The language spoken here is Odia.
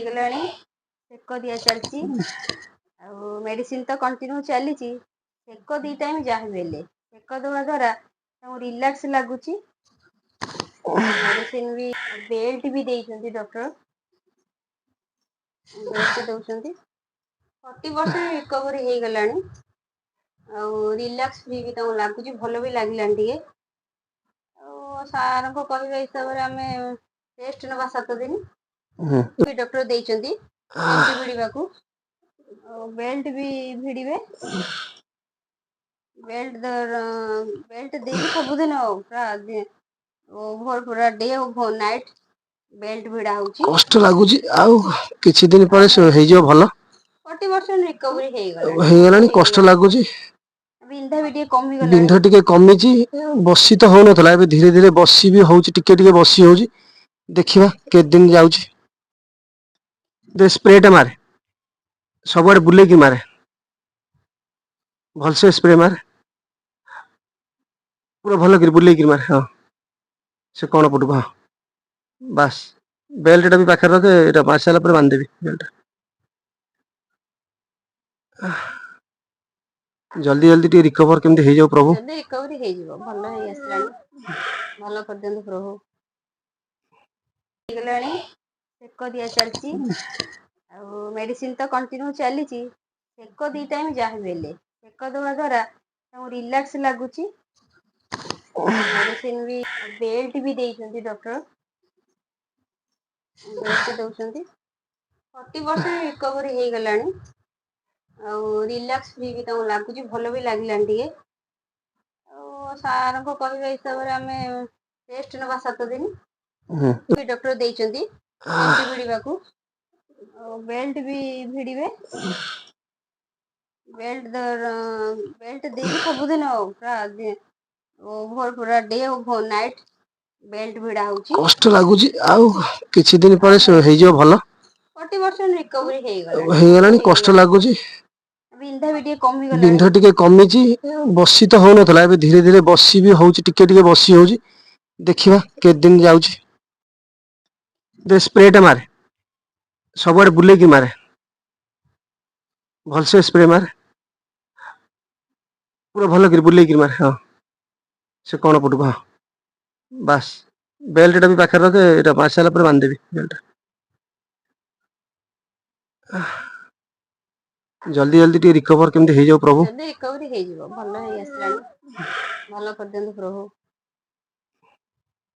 ହେଇଗଲାଣି, ସେକ ଦିଆ ଚାଲିଛି ଆଉ ମେଡିସିନ ତ କଣ୍ଟିନ୍ୟୁ ଚାଲିଛି। ସେକ 2 ଟାଇମ୍ ଯାହା ବି ହେଲେ ସେକ ଦେବା ଦ୍ୱାରା ତାଙ୍କୁ ରିଲାକ୍ସ ଲାଗୁଛି। ମେଡିସିନ ବି, ବେଲ୍ଟ ବି ଦେଇଛନ୍ତି ଡକ୍ଟର, ବେଲ୍ଟ ଦଉଛନ୍ତି। 40% ରିକଭରି ହେଇଗଲାଣି ଆଉ ରିଲାକ୍ସ ଫ୍ରି ବି ତାଙ୍କୁ ଲାଗୁଛି, ଭଲ ବି ଲାଗିଲାଣି ଟିକେ। ଆଉ ସାରଙ୍କ କହିବା ହିସାବରେ ଆମେ ରେଷ୍ଟ ନେବା 7 ଦିନ ବି ଡକ୍ଟର ଦେଇଛନ୍ତି ବେଲ୍ଟ ଭିଡ଼ିବାକୁ, ଆଉ ବେଲ୍ଟ ବି ଭିଡ଼ିବେ। ବେଲ୍ଟ ବେଲ୍ଟ ଦେଇକି ସବୁଦିନ ପୁରା ଓଭର ପୁରା ଡେ ନାଇଟ୍ ବେଲ୍ଟ ଭିଡ଼ା ହଉଛି। କଷ୍ଟ ଲାଗୁଛି, ଆଉ କିଛି ଦିନ ପରେ ସେ ହେଇଯିବ ଭଲ। 40% ରିକଭରି ହେଇଗଲାଣି। ହେଇଗଲାଣି, କଷ୍ଟ ଲାଗୁଛି। ବିନ୍ଧା ବି ଟିକେ କମିଗଲାଣି। ବିନ୍ଧ ଟିକେ କମିଛି। ବସି ତ ହଉନଥିଲା, ଏବେ ଧୀରେ ଧୀରେ ବସି ବି ହଉଛି, ଟିକେ ଟିକେ ବସି ହଉଛି। ଦେଖିବା କେତେ ଦିନ ଯାଉଛି। ଦେ ସ୍ପ୍ରେଟା ମାରେ, ସବୁଆଡେ ବୁଲେଇକି ମାରେ, ଭଲସେ ସ୍ପ୍ରେ ମାରେ, ପୁରା ଭଲ କରି ବୁଲେଇକି ମାରେ। ହଁ, ସେ କଣ ପଟକୁ। ହଁ, ବାସ୍। ବେଲ୍ଟଟା ବି ପାଖରେ ରଖେ, ଏଇଟା ମାରି ସାରିଲା ପରେ ବାନ୍ଧିଦେବି ବେଲ୍ଟ। ଜଲ୍ଦି ଜଲ୍ଦି ଟିକେ ରିକଭର କେମିତି ହେଇଯାଉ ପ୍ରଭୁ। ଜଲ୍ଦି ରିକଭରି ହେଇଯିବ, ଭଲ ହେଇ ଆସିଲାଣି, ଭଲ କରିଦିଅନ୍ତୁ ପ୍ରଭୁ। ହେଇଗଲାଣି, ସେକ ଦିଆ ଚାଲିଛି ଆଉ ମେଡିସିନ ତ କଣ୍ଟିନ୍ୟୁ ଚାଲିଛି। ସେକ 2 ଟାଇମ୍ ଯାହା ବି ହେଲେ ସେକ ଦେବା ଦ୍ୱାରା ତାଙ୍କୁ ରିଲାକ୍ସ ଲାଗୁଛି। ମେଡିସିନ ବି, ବେଲ୍ଟ ବି ଦେଇଛନ୍ତି ଡକ୍ଟର, ବେଲ୍ଟ ଦଉଛନ୍ତି। 40% ରିକଭରି ହେଇଗଲାଣି ଆଉ ରିଲାକ୍ସ ଫ୍ରି ବି ତାଙ୍କୁ ଲାଗୁଛି, ଭଲ ବି ଲାଗିଲାଣି ଟିକେ। ଆଉ ସାରଙ୍କ କହିବା ହିସାବରେ ଆମେ ରେଷ୍ଟ ନେବା 7 ଦିନ ବି ଡକ୍ଟର ଦେଇଛନ୍ତି ବେଲ୍ଟ ଭିଡ଼ିବାକୁ, ଆଉ ବେଲ୍ଟ ବି ଭିଡ଼ିବେ। ବେଲ୍ଟ ବେଲ୍ଟ ଦେଇକି ସବୁଦିନ ପୁରା ଓଭର ପୁରା ଡେ ନାଇଟ୍ ବେଲ୍ଟ ଭିଡ଼ା ହଉଛି। କଷ୍ଟ ଲାଗୁଛି, ଆଉ କିଛି ଦିନ ପରେ ସେ ହେଇଯିବ ଭଲ। 40% ରିକଭରି ହେଇଗଲାଣି। ହେଇଗଲାଣି, କଷ୍ଟ ଲାଗୁଛି। ବିନ୍ଧା ବି ଟିକେ କମିଗଲାଣି। ବିନ୍ଧ ଟିକେ କମିଛି। ବସି ତ ହଉନଥିଲା, ଏବେ ଧୀରେ ଧୀରେ ବସି ବି ହଉଛି, ଟିକେ ଟିକେ ବସି ହଉଛି। ଦେଖିବା କେତେ ଦିନ ଯାଉଛି। ଦେ ସ୍ପ୍ରେଟା ମାରେ, ସବୁଆଡେ ବୁଲେଇକି ମାରେ, ଭଲସେ ସ୍ପ୍ରେ ମାରେ, ପୁରା ଭଲ କରି ବୁଲେଇକି ମାରେ। ହଁ, ସେ କଣ ପଟକୁ। ହଁ, ବାସ୍। ବେଲ୍ଟଟା ବି ପାଖରେ ରଖେ, ଏଇଟା ମାରି ସାରିଲା ପରେ ବାନ୍ଧିଦେବି ବେଲ୍ଟ। ଜଲ୍ଦି ଜଲ୍ଦି ଟିକେ ରିକଭର କେମିତି ହେଇଯାଉ ପ୍ରଭୁ। ଜଲ୍ଦି ରିକଭରି ହେଇଯିବ, ଭଲ ହେଇ ଆସିଲାଣି, ଭଲ କରିଦିଅନ୍ତୁ ପ୍ରଭୁ।